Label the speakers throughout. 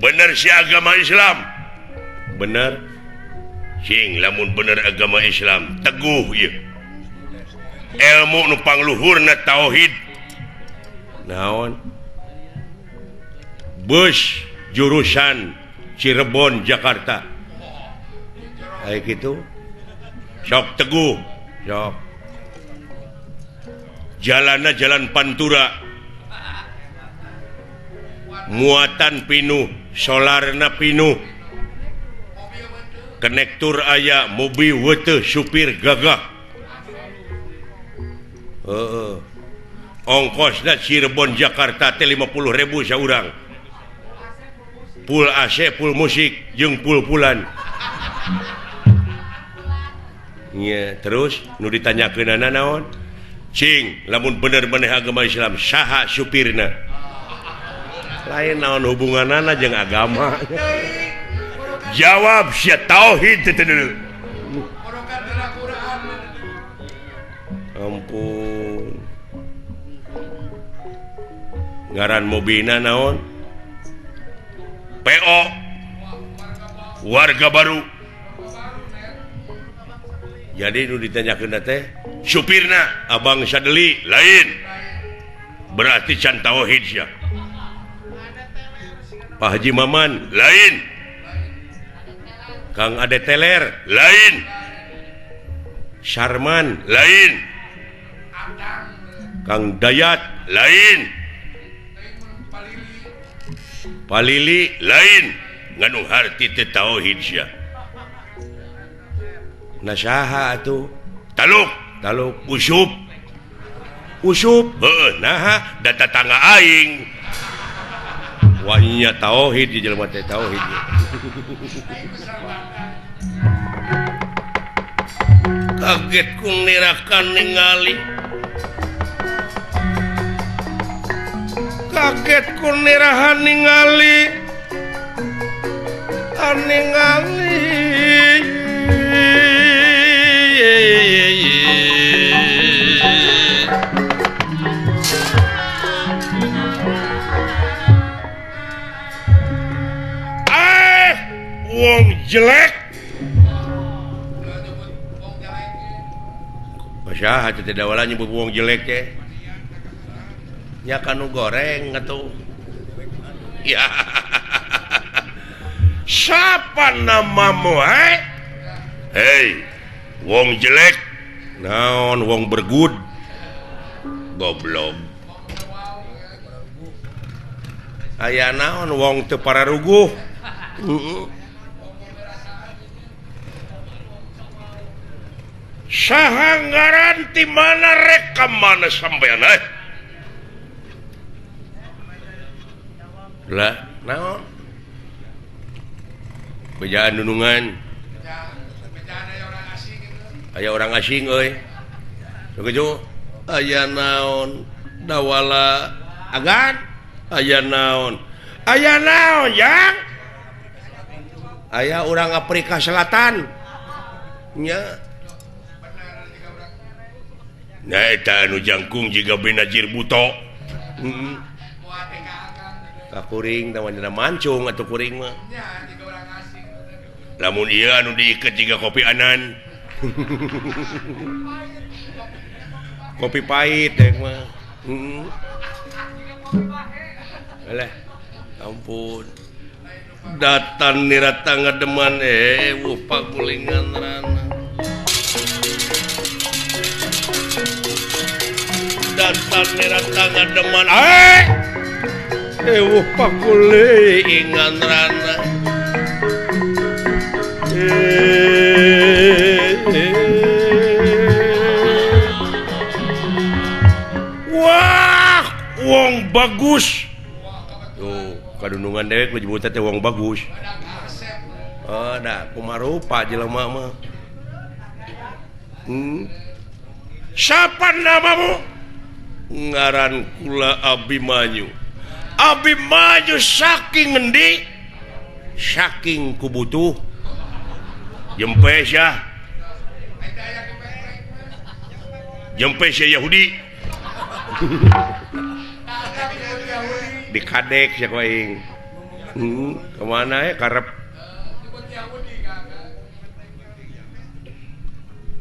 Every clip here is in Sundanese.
Speaker 1: Bener si agama Islam. Bener. Sing lamun bener agama Islam teguh ieu. Ilmu nu pangluhurna tauhid. Naon? Bus jurusan Cirebon Jakarta. Kayak gitu. Sok teguh, sok. Jalanna jalan Pantura. Muatan pinuh, solarna pinuh. Konektur aya, mobil weteh, supir gagah. Heeh. Ongkosna Cirebon Jakarta teh 50.000 saurang. Full AC, full musik, jeung pul-pulan. Nya, terus nu ditanyakeunana naon? Cing, lamun bener maneh agama Islam, saha supirna? Lain naon hubunganana jeung agama. Jawab sia tauhid teh dulu. Ampun. Ngaran mobilna naon? PO Warga Baru. Jadi nu ditanyakeun teh supirna Abang Sadeli lain. Berarti can tauhid sia. Pak Haji Maman lain. Kang Ade Teler lain. Sarman lain. Kang Dayat lain. Palili lain. Nganu harti teu tauhid sia. Nah saha atuh? Taluk, taluk usup. Usup, heueuh naha da tatangga aing. Wah nya tauhid di jelema teh tauhid. Kaget ku nirakan ningali. Kaget ku nirahan ningali. Ningali. Wong jelek. Saha teh dawala nyebut wong jelek teh? Nya kanu goreng atuh. Ya. Siapa namamu, eh? Hei, wong jelek. Naon wong bergud? Goblok. Aya naon wong teu pararuguh? Saha ngaran ti mana rek ka mana sampean eh? Lah, naon? Bejaan nunungan. Aya orang asing euy. Sakitu aya naon? Dawala agan aya naon? Aya naon, Jang? Aya urang Afrika Selatan. Nya. Nah, eta anu jangkung jiga Benazir Buto. Heeh. Ka kuring tah mah mancung atuh kuring mah. Lamun ieu anu diiket jiga kopi anan. Kopi pahit deh mah. Heeh. Alah, ampun. Datan nirata ngademan wuh pagulingan rana. Datan nirata ngademan wuh pagulingan rana. Wah, wong bagus. Tuh, kadunungan dewek menyebutnya teh wong bagus. Oh, dah kumarupa jelema mah. Siapa namamu? Ngaran kula Abimanyu. Abimanyu saking ngendi? Saking kubutuh. Jempe sia. Jempe sia Yahudi. Dikadek sia ku aing. Kemana ya karep.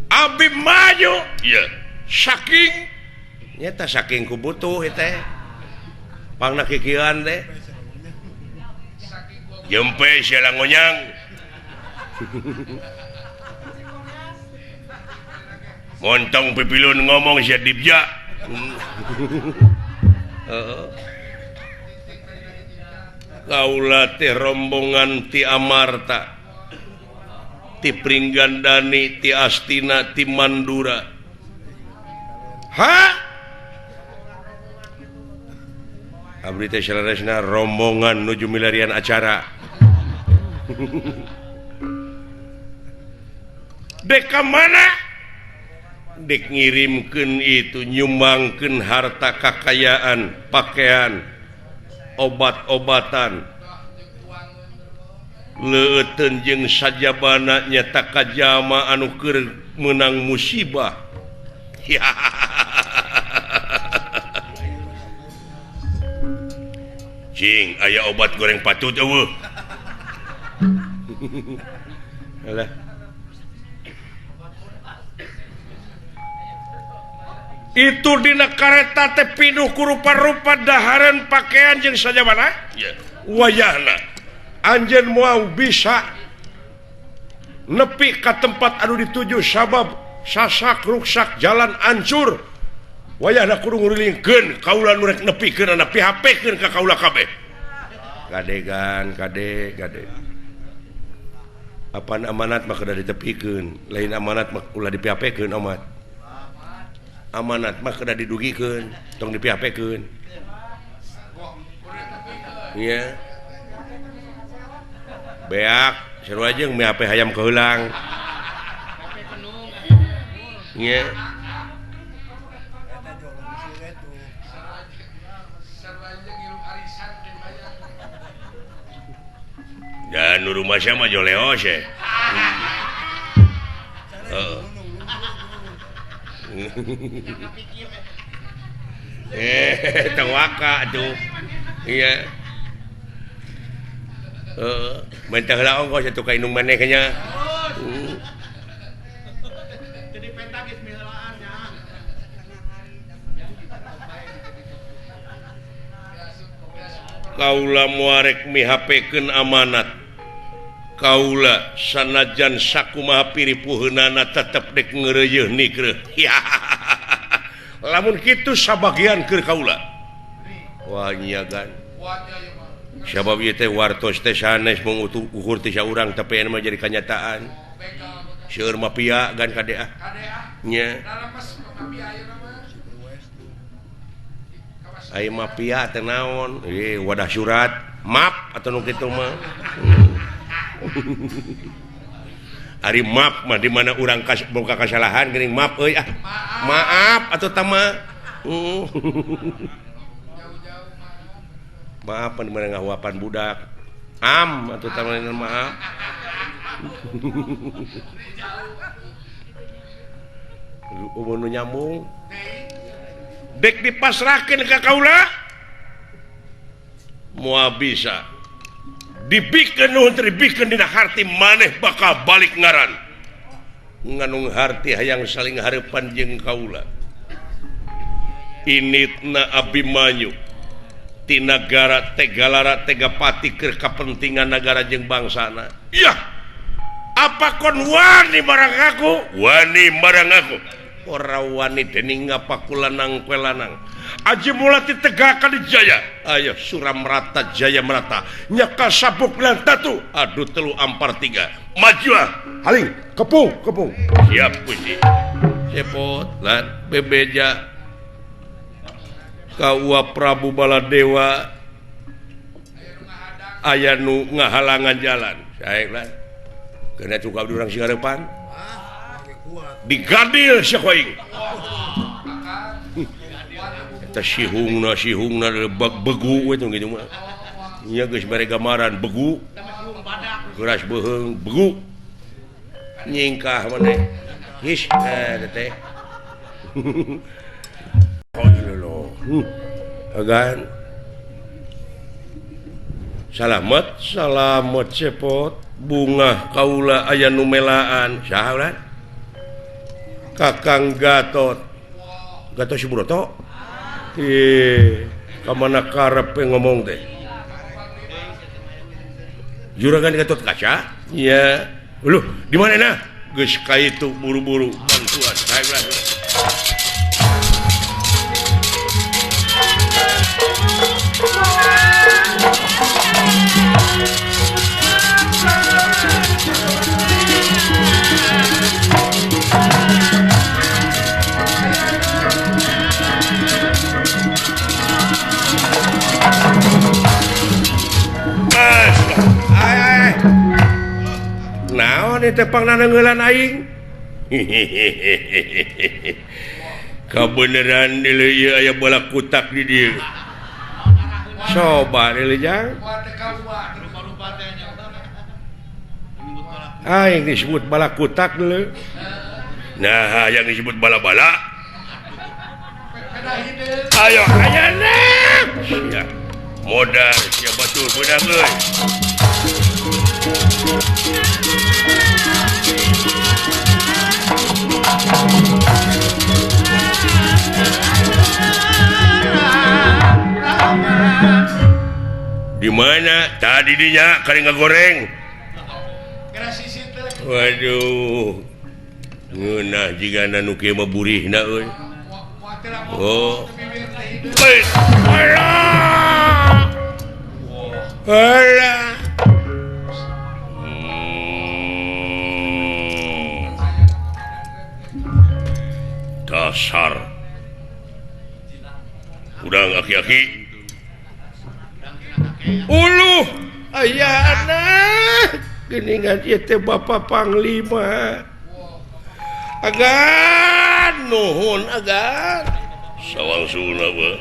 Speaker 1: Abimanyu iya saking nyata saking ku butuh teh pangna kikieuan teh jempe sia langonyang. Montong pipilun ngomong sia dibja. Heeh. Kaula teh rombongan ti Amarta, ti Pringgandani, ti Astina, ti Mandura. Ha? Abdi teh saleresna rombongan nuju milarian acara. Dek ka mana? Dek ngirimkeun itu nyumbangkeun harta kakayaan, pakaian, obat-obatan. Leuteun jeung sajabana nyata ka jalma anu keur meunang musibah. Cing, aya obat goreng patut eueuh. Alah. Itu dina kareta teh pinuh ku rupa-rupa dahareun pakaian jeung sajabana. Wayahna anjeun moal bisa nepi ka tempat anu dituju sabab sasak ruksak jalan ancur. Wayahna kudu ngurilingkeun kaula nu rek nepikeun ana PHP-keun ka kaula kabeh. Kadegan kade kade. Apaan amanat mah kudu ditepikeun, lain amanat mah ulah di PHP-keun amat. Amanat mah kudu didugikeun, tong di PHP-keun. Iya. Beak, seru aja yang PHP hayam keulang. Iya. Dan rumah saya mah joleos ya. Tewaka tuh. Iya. Mentah heula ongkos atuh ka indung maneh nya.
Speaker 2: Jadi penta geus miheulaan nya.
Speaker 1: Kaula muarek mihapekeun amanat. Kaula sanajan sakumaha piripuheunana tetep dek ngeureuyeun nikreuh. Lamun kitu sabagian keur kaula. Wah nyiagan. Sabab ieu teh wartos teh sanes mung ukur teh saurang tapi anu mah jadi kanyataan. Seueur mafia gan kade ah. Nya. Ai mafia teh naon? Wadah surat, map atau nu kitu mah. Ari map mah di mana urang boga kasalahan geuning map euy ah. Maaf atuh tama. Maaf di mana ngahuapan budak. Am atuh tama maaf. Umur nu nyambung. Dek dipasrahkeun ka kaula moal bisa. Dibikeun nuhun teh dibikeun dina harti maneh bakal balik ngaran. Nganung harti hayang saling hareupan jeung kaula. Initna Abimanyu ti nagara Tegalara Tegapati keur kapentingan nagara jeung bangsana. Yah, apa kon wani marang aku? Wani marang aku. Ora wani dening ngapakulanang kowe lanang. Aji mulati tegakan di jaya. Ayo Suramrata Jaya Merata. Nyaka sabuk lan tatu. Adu telu ampar tiga. Maju ah. Haling kepung kepung. Siap Gusti. Cepot lan bebeja. Kaua Prabu Baladewa aya nu ngahalangan jalan. Sae lan. Kena cukup di urang singarepan. Digadil sia ku aing. Eta sihungna sihungna begu we teh kitu mah. Nya geus mere gambaran begu. Keras beuheung begu. Nyingkah maneh. Geus eta teh. Agan. Salamet salamet cepot bungah kaula aya nu melaan saha ulah Kakang Gatot Gatot Subroto ih ka mana karep ngomong teh Juragan Gatot Kaca iya Loh di mana nah geus ka itu buru-buru bantuan baiklah. Naon teh pangnanengeulan aing kabeneran deuleu ieu aya bola kutak di dieu coba deuleu jang aing disebut bala kutak deuleu nah yang disebut bala-bala ayo ayana sia modal sia batur beunang euy. Di mana tadi dinya kari ngagoreng. Waduh. Ngeunah jigana nu kieu mah burihna euy. Oh. Alah. Alah. Dasar udang aki-aki uluh aya anak geuningan ieu teh Bapak Panglima agan nuhun agan sawangsuna we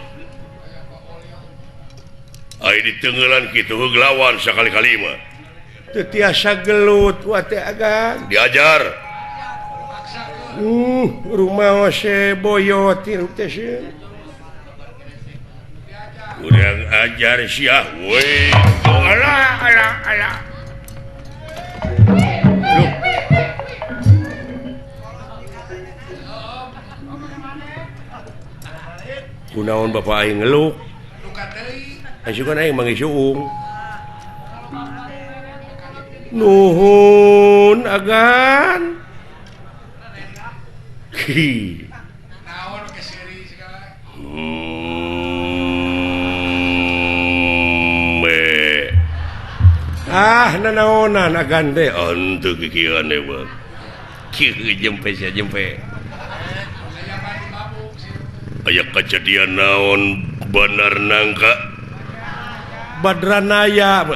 Speaker 1: ai ditenggelan kitu heug lawan sakali-kali mah teu tiasa gelut wa teh agan diajar. Rumah ose boyot hirup teh sieun. Urang ajar sia we. Alah alah alah. Loh. Kunaon bapak aing ngeluk? Asukan aing manggih suung. Nuhun agan. Ah nanaonan agan teh henteu kikieuan we. Kieu jempe sia jempe. Aya kajadian naon Bandar Nangka? Badranaya.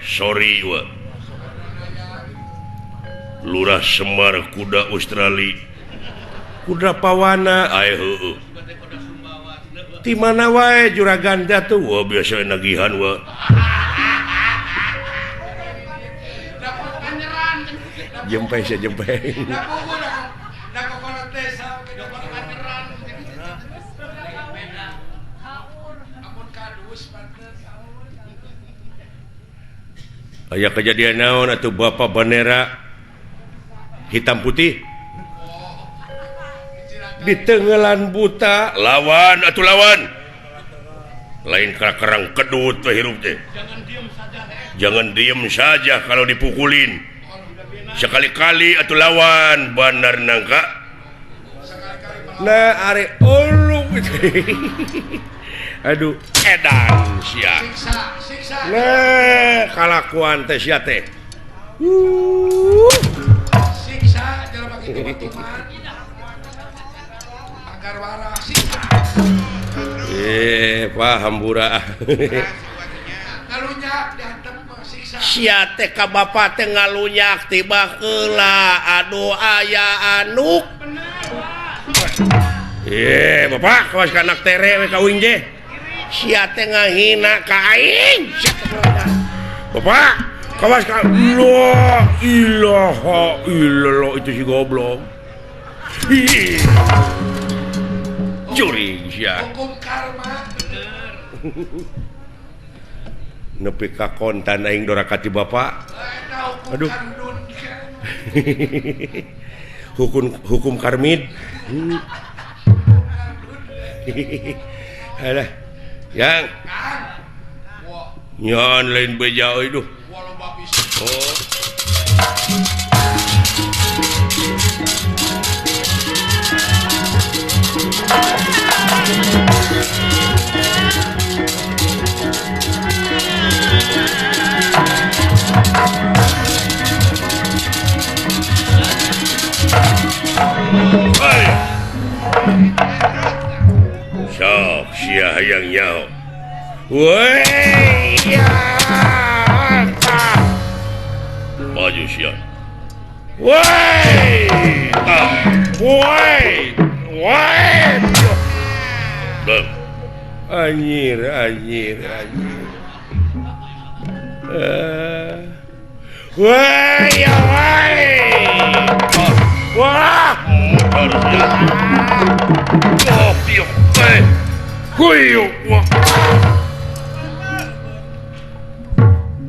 Speaker 1: Sorry we. Lurah Semar kuda Australia. Kuda Pawana. Heueuh. Ti mana wae juragan teh tuh? Wah biasa nagihan we. Jempe sia jempe. Aya kejadian naon atuh Bapak bendera hitam putih ditenggelan buta lawan atuh lawan lain kerang kedut teh hirup teh. Jangan diem saja kalau dipukulin. Sekali-kali atuh lawan Bandar Nangka. Nah are ulu. Aduh edan sia. Nah kalakuan teh sia teh.
Speaker 2: Siksa jelema kitu mah agar waras siksa.
Speaker 1: Paham bura.
Speaker 2: Ngalunyak dihantem mah siksa.
Speaker 1: Sia teh ka bapa teh ngalunyak tiba heula aduh aya anuk. Bapak kawas ka anak tere we ka uing je. Sia teh ngahina ka aing. Bapak kawas ka la ilaha illallah itu si goblok. Juring sia.
Speaker 2: Hukum karma bener.
Speaker 1: Nepi ka kontan aing doraka ti bapa. Aduh. Hukum karmid. Alah. Yang. Nyan lain beja euy duh. Oh. Hey. Sok sia hayang nyaho. Woi ya. Maju sia. Woi. Ah. Woi. Woi. Bang. Anjir, anjir, anjir. Woi, ya woi. Wah, motor ya. Oh, piok. Huyo. Wah.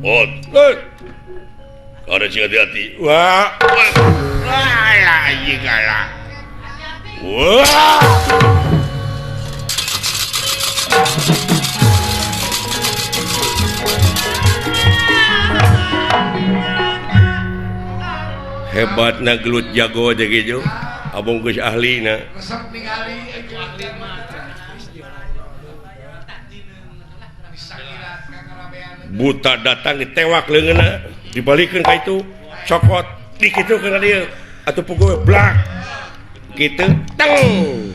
Speaker 1: Oh, ada sing hati-hati. Wah. Wah, anjing kalah. Wah. Hebat na gelut jago aja gitu. Abong geus ahli na.
Speaker 2: Resep ningali
Speaker 1: Buta datang ditewak leungeunna, dibalikeun ka itu, cokot dikitukeun ka dieu. Atuh puguh blak. Kitu teng.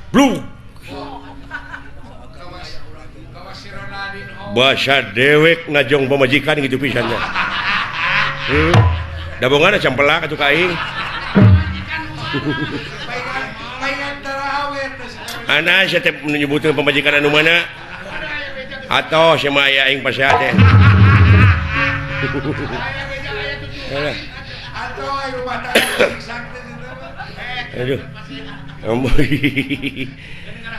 Speaker 1: Blug. Basa dewek najong pamajikan gitu pisan nya. Dabongan campelak atuh ka aing. Ana sia teh menyebutkeun pamajikan anu mana? Atau sia mah aya aing pasea teh. Aduh.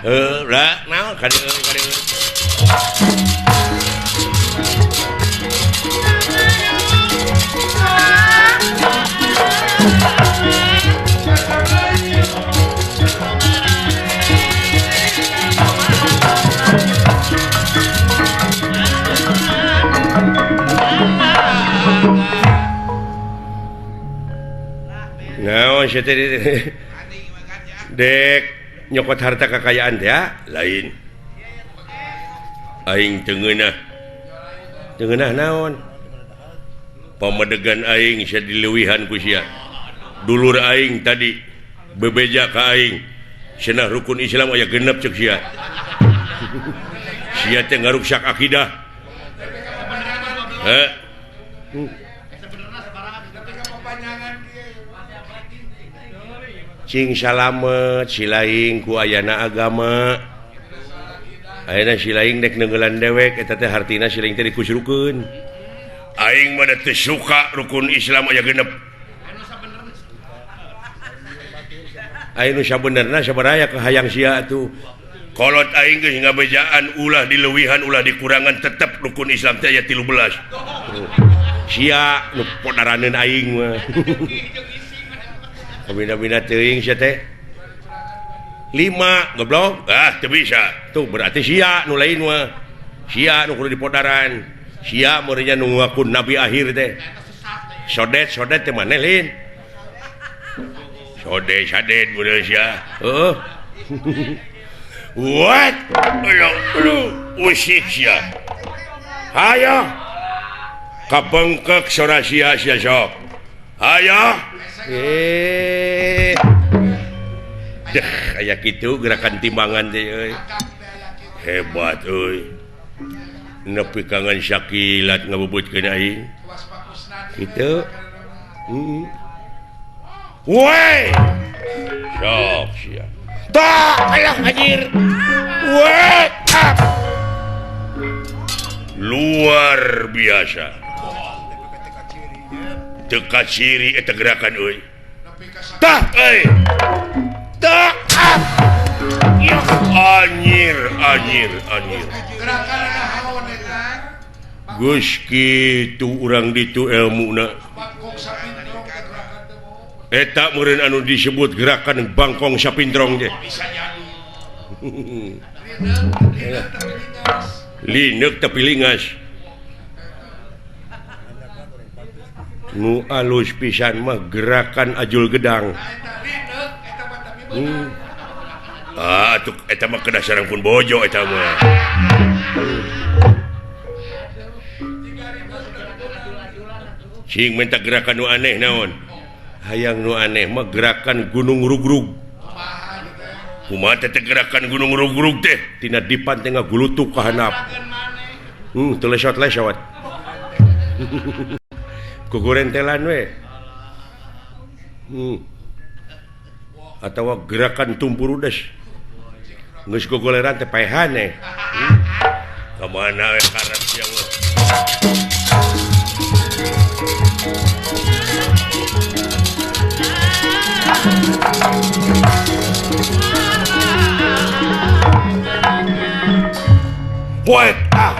Speaker 1: Heuh, lah naon ka dieu ka dieu. Naon sia teh dek nyokot harta kekayaan teh lain. Aing teu ngeunah. Teu ngeunah naon? Pamedegan aing sia dileuwihan ku sia. Dulur aing tadi bebeja ka aing. Cenah rukun Islam aya genep ceuk sia. Sia teh ngaruksak akidah. Heh. Cing salamet silaing ku ayana agama. Ayeuna silaing dek neungeulan dewek eta teh hartina silaing teh dikusrukeun. Aing mah teu suka rukun Islam aya genep. Aing nu sabenerna sabaraya ka hayang sia atuh. Kolot aing geus ngabejaan ulah dileuwihan ulah dikurangan tetep rukun Islam teh aya 13. Sia nu podaraneun aing mah. Kabina-bina teuing sia teh. 5 goblok. Ah teu bisa. Tuh berarti sia nu lain mah. Sia nu kudu dipodaran. Sia meureunnya nu ngaku nabi akhir teh. Sodet-sodet teh maneh lain. Sodet sadet meureun sia. Heuh. What? Ayo, lu usik sia. Hayo. Kabengkek sora sia sia sok. Hayo. Deh, aya kitu gerakan timbangan teh euy. Hebat euy. Nepi kangen sakilat ngabubutkeun aing. Kitu. Heeh. Woi. Sok sia. Tak alah anjir. Woi. Luar biasa. Teu kaciri eta gerakan euy. Tah euy. Tah. Anjir, anjir, anjir. Geus kitu urang ditu elmuna. Eta meureun anu disebut gerakan bangkong sapintrong teh. Lineuk tapi lingas. Nu alus pisan mah gerakan ajul gedang. Ah, atuh eta mah kedah sareng pun bojo eta mah. Cing minta gerakan nu aneh naon? Hayang nu aneh mah gerakan gunung rugrug. Kumaha teh gerakan gunung rugrug teh? Tina dipan teh ngagulutuk ka handap. Teu lesot-lesot. Kugurentelan we. Atawa gerakan tumpurudes. Geus gogoleran teh paehan eh. Ka mana we karep sia mah. Poet ah.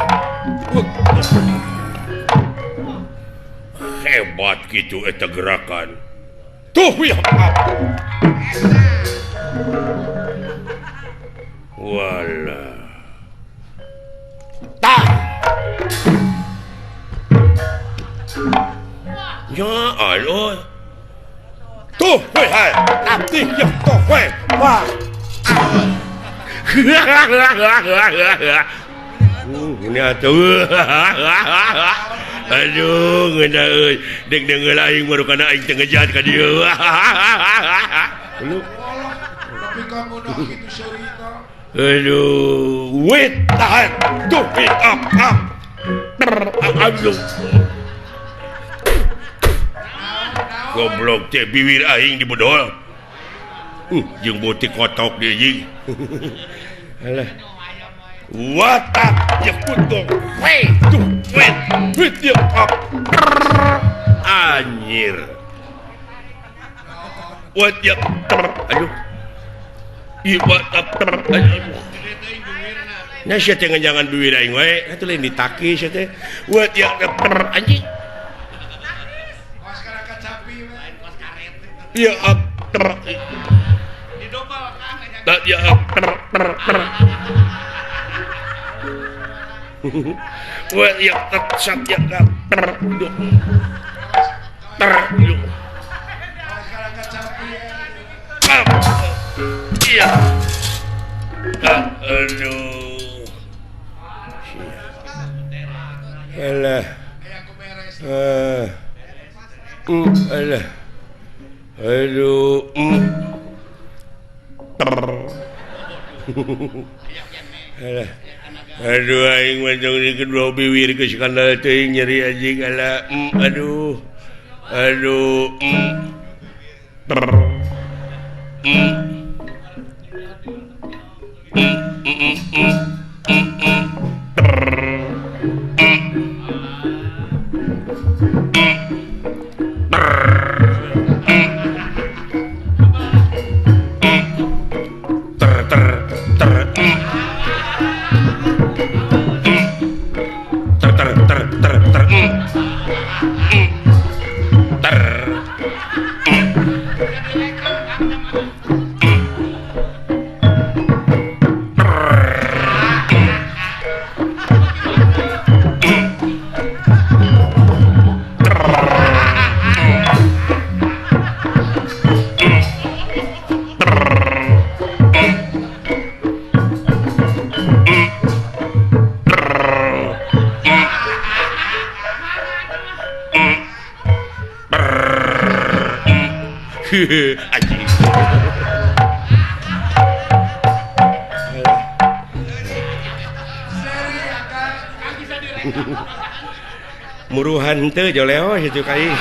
Speaker 1: Hebat gitu eta gerakan. Tuh ya. Walah. Tah. Ya Allah. Tuh weh hai. Tapi ya tuh weh. Wah. Ini atuh. Aduh, ngeunah euy. Deg deungeul aing baru kana aing teh ngejat ka dieu. Lu.
Speaker 2: Tapi kamu dah kitu seurina.
Speaker 1: Aduh, wait, tahan. Tuh, wait, up, up. Aduh. Goblok teh biwir aing dibedol. Jeung beutik kotok deui jeung. Alah. Watak ya kutung. Wei, tuh, wait, wait ya up. Anjir. Wat ya. Aduh. Ieu watak. Aduh. Nya sia teh ngejangan biwir aing wae, atuh lain ditaki sia teh. Wat ya anjing. Ya up.
Speaker 3: Didobel kah
Speaker 1: Tak ya up. Wa ya tat ya ter ter iya. Aduh. Alah. Alah. Aduh. Alah. Aduh aing mah tong di kedua biwir geus kandal teuing nyeri anjing ala. Aduh. Aduh. Anjing. Muruhan teu joleo situ kai.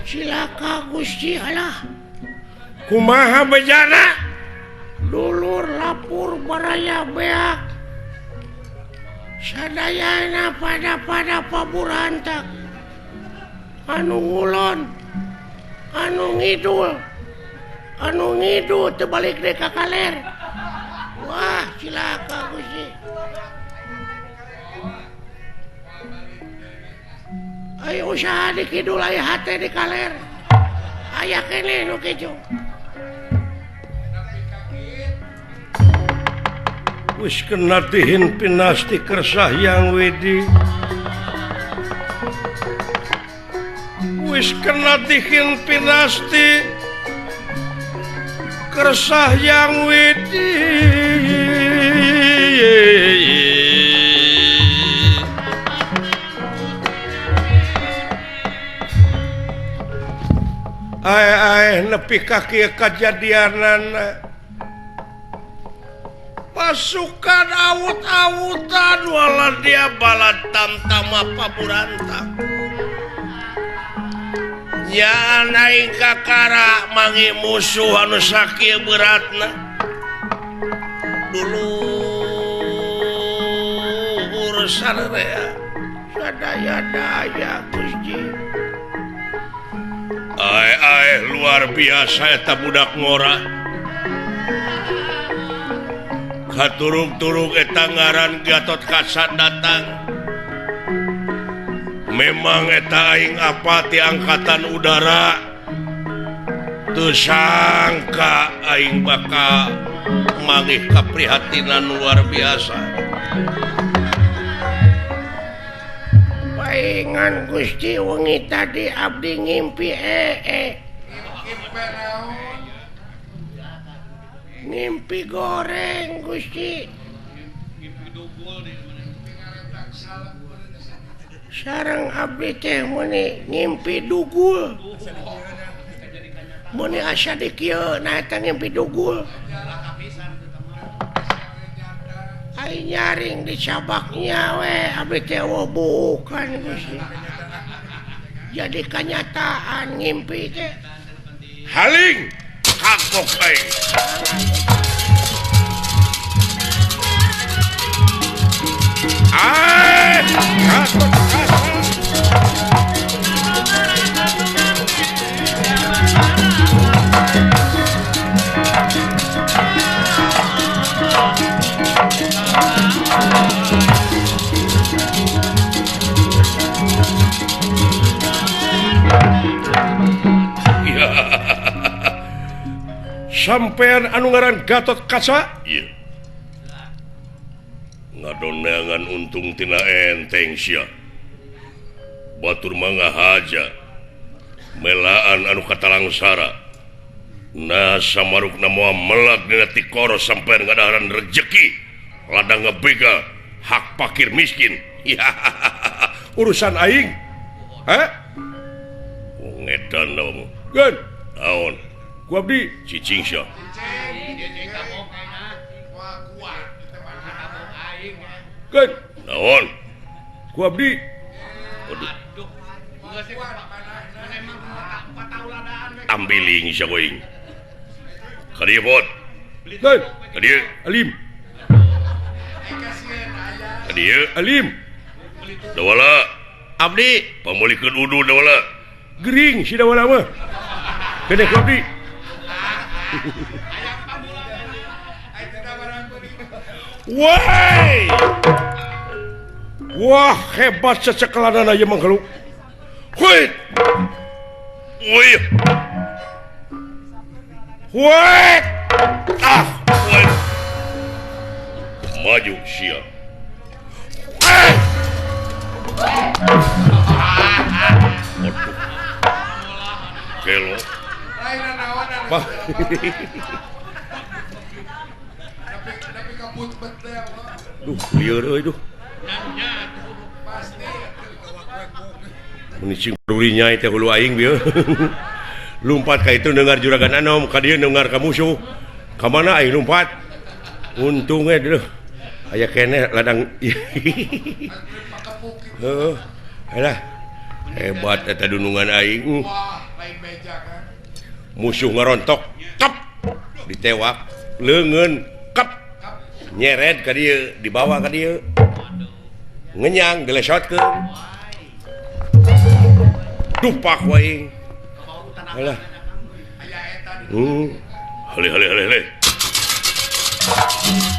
Speaker 1: Cilaka Gusti Allah. Kumaha bejana? Dulur lapur baraya beak. Sadayana pada paburantak. Anu ngulon, anu ngidul, anu ngidul terbalik deh ka kaler. Wah, cilaka Gusti. Ayo usaha di kidul aya hate di kaler. Aya keneh nu kitu. Wis kena dihin pinasti kersah yang wedi. Wis kena dihin pinasti kersah yang wedi. Ae nepi ka kieu kajadianana. Pasukan awut-awutan wala dia balat tamtama paburantang. Nya naik kakara mangi musuh anu sakieu beratna. Dulur sararea sadaya-daya Gusti. Ae ae luar biasa eta budak ngora. Katurug-turug eta ngaran Gatot Kaca datang. Memang eta aing apa ti angkatan udara. Teu sangka aing bakal manggih kaprihatinan luar biasa. Paingan Gusti wengi tadi abdi ngimpi ngimpi goreng Gusti. Sareng abdi teh meuni ngimpi dugul. Meuni asa di kieu nah eta ngimpi dugul. Ai nyaring di cabaknya we abdi teh bukan Gusti. Jadi kenyataan ngimpi teh. Haling kagok aing. Ai kagok kagok. Sampean anu ngaran Gatot Kaca? Iya. Ngadoneangan untung tina enteng sia. Batur mangahaja. Melaan anu katalangsara. Nah samarukna moal melak dina tikoro sampean ngadaharan rejeki. Ladang ngebegal hak pakir miskin. Urusan aing. Hah? Wong edan lamun. Geun. Naon? Ku abdi cicing sia. Geun. Naon? Ku abdi. Aduh. Ambiling sia going. Ka dieu bot. Geun. Ka dieu alim. Ka dieu alim. Dawala abdi pamulikeun udu dawala. Gering si dawala mah. Gede ku abdi. Woi! Wah, hebat cecekelanan aya mangkeluk. Huit! Woi! Woi! Ah, woi. Maju sia. Eh! Waduh. Kelo. Duh, lieur euy duh. Mun cing rurinya teh hulu aing bieu. Lumpat ka itu dengar juragan anom, ka dieu dengar ka musuh. Ka mana aing lumpat? Untung we deuh. Aya keneh ladang. Heuh. Alah. Hebat eta dunungan aing. Musuh ngarontok, tep. Ditewak, leungeun, kep. Nyeret ka dieu, dibawa ka dieu. Ngenyang gelesotkeun. Dupak wae. Alah. Hale hale hale hale.